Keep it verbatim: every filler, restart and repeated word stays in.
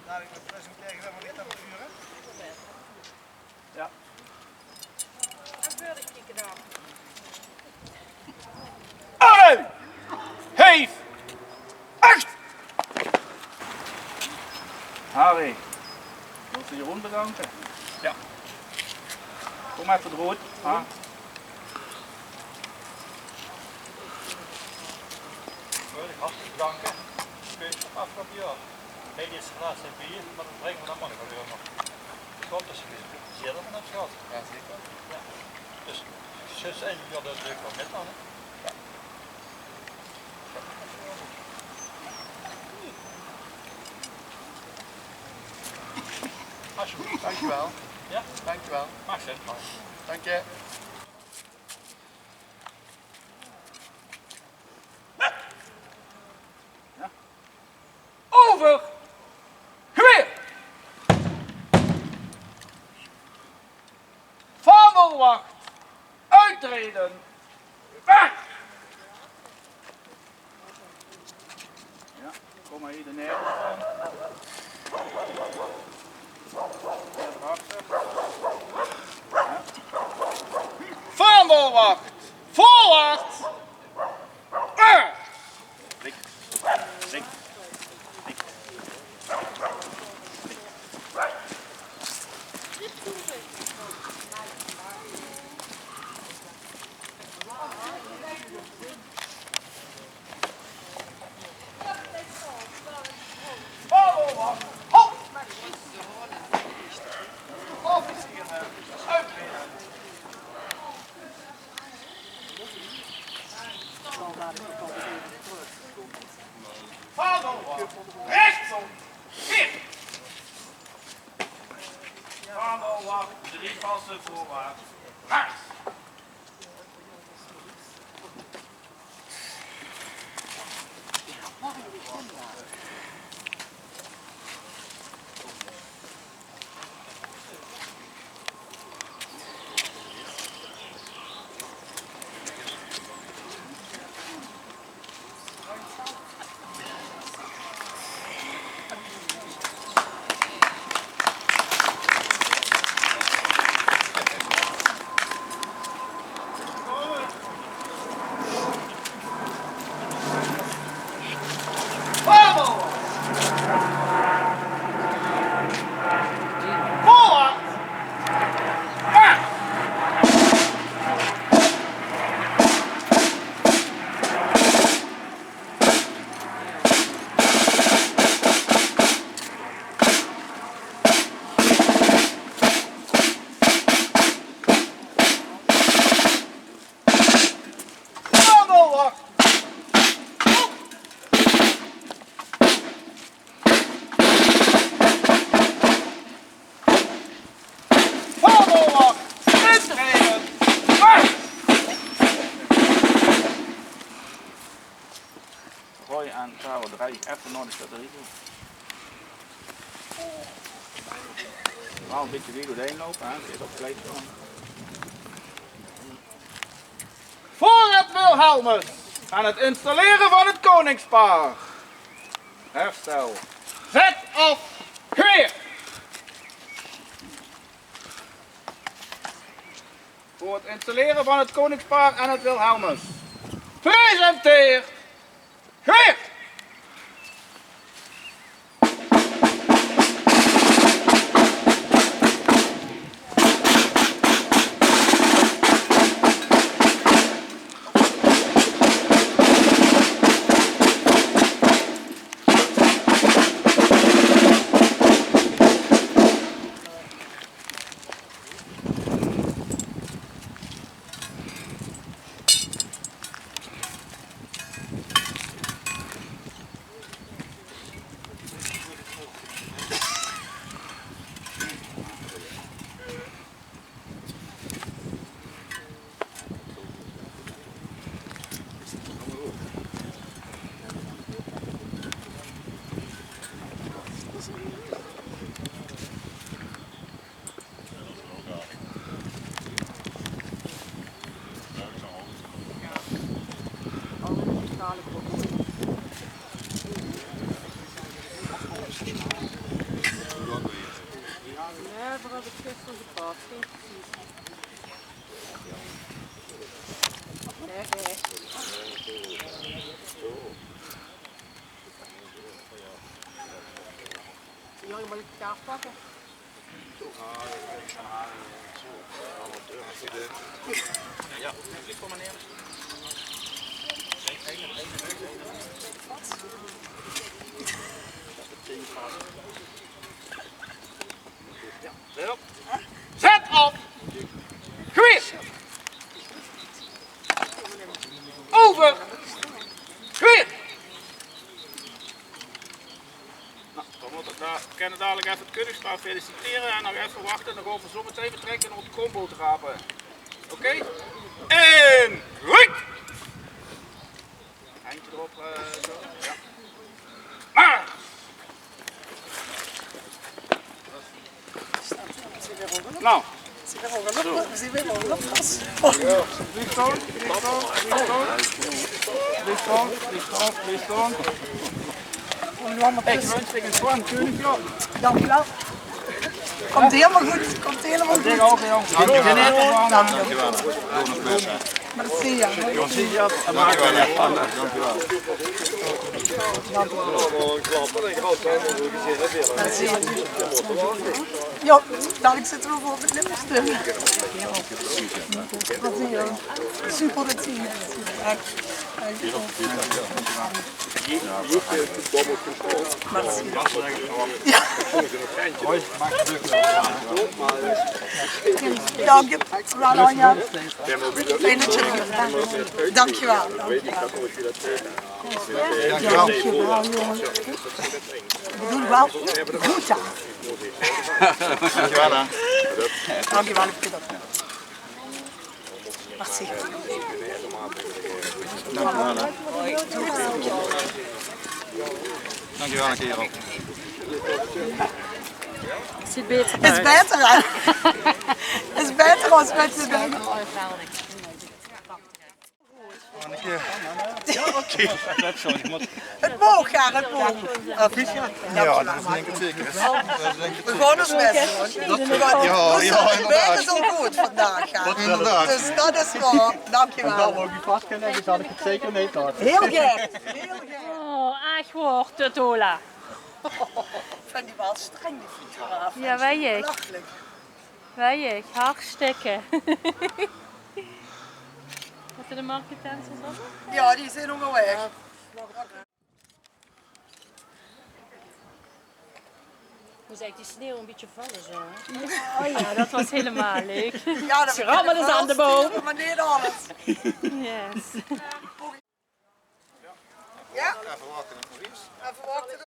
Dadelijk met Flussing tegen Wim van Witte aan het vuren. Ja. Allee! Heef! Echt! Harry, wilt u Jeroen bedanken? Ja. Kom even eruit. Ha? Wil ik hartelijk bedanken. Kun je het afgelopen jaar? Hey, dit is het laatste bier, maar dan brengen we dan morgen weer nog. Klopt, dus je zit er van het gehad. Ja, zeker. Ja. Dus, zes en ja, dat is ook wel met dan, hè? Ja. Alsjeblieft. Dankjewel. Ja? Dankjewel. Mag zijn. Dank je. Over Geweer. Vaandelwacht. Uittreden. Weg. Ja, kom maar hier neer. Vaandelwacht. Voorwaarts. Lik. Lik. Lik. Vaandelwacht, rechtsom. Hier. Vaandelwacht, drie passen voorwaarts. Rechts. Vaandelwacht! Intreden! Weg! Roy en Karel, draai ik even naar de categorie toe. Wel een beetje wild doorheen lopen, hè? Zit op gelijk zo. Voor het Wilhelmus en het installeren van het koningspaar. Herstel. Zet af. Geweer. Voor het installeren van het koningspaar en het Wilhelmus. Presenteer. Geweer. Jao, veer höbbe 't gister gepakt, hè? Precies. Jao, jao. Jao, dan mót ich de kaart pakke. Zèt op! Geweer! Euver! Geweer! Noe, dan mót ich, veer kinne dalik effe 't keuningspaar felicitere en nog effe wachte. Dan gaon veer zo metein vertrèkke óm de komboe te rape. Oké? En ruk! Handje d'rop, eh, zo. Jao. Mer! Noe. Zo. Blief staon, blief staon, blief staon. Blief staon, blief staon, blief staon. Ich wins dich ein sjoon keuningsjaor. Dank u wel. Komt helemaal goed. Komt helemaal goed. Dank u wel. Dank u wel. Merci, ja. Merci. Ja, dadelijk zitten we voor de lippenstift. Merci, ja. Super dat zie je. Echt. Merci. Ja. Dank je wel, Anja. Fijn dat je er bent. Dank je wel. Dank je wel, jongen. We doen wel goed aan. Dank je wel, hè. Merci. Dank u wel, hè. Dank u wel, kerel. Is beter, hè? Is beter als met de Het moog, ja, het moog. Ja, dat is denk ik zeker. We gaan ons best doen. Ja, ja, inderdaad. Het is al goed vandaag, ja. Inderdaad. Dus dat is waar. Dank je wel. En dan mogen we vast gaan leggen, zal ik het zeker niet laten. Heel gaer. Heel gaer. Oh, ech waor, Totola. Ik vind die wel streng, die fotograaf. Ja, weet ik. Belachelijk. Weet ik, hartstikke. Wat de marketensers op? Ja, die zijn onderweg. Moest eigenlijk die sneeuw een beetje vallen zo, hè? Oh ja, dat was helemaal leuk. Ja, dat is allemaal aan de boom. Maar niet alles. Yes. Ja? Even wachten, Maurice. Even wachten.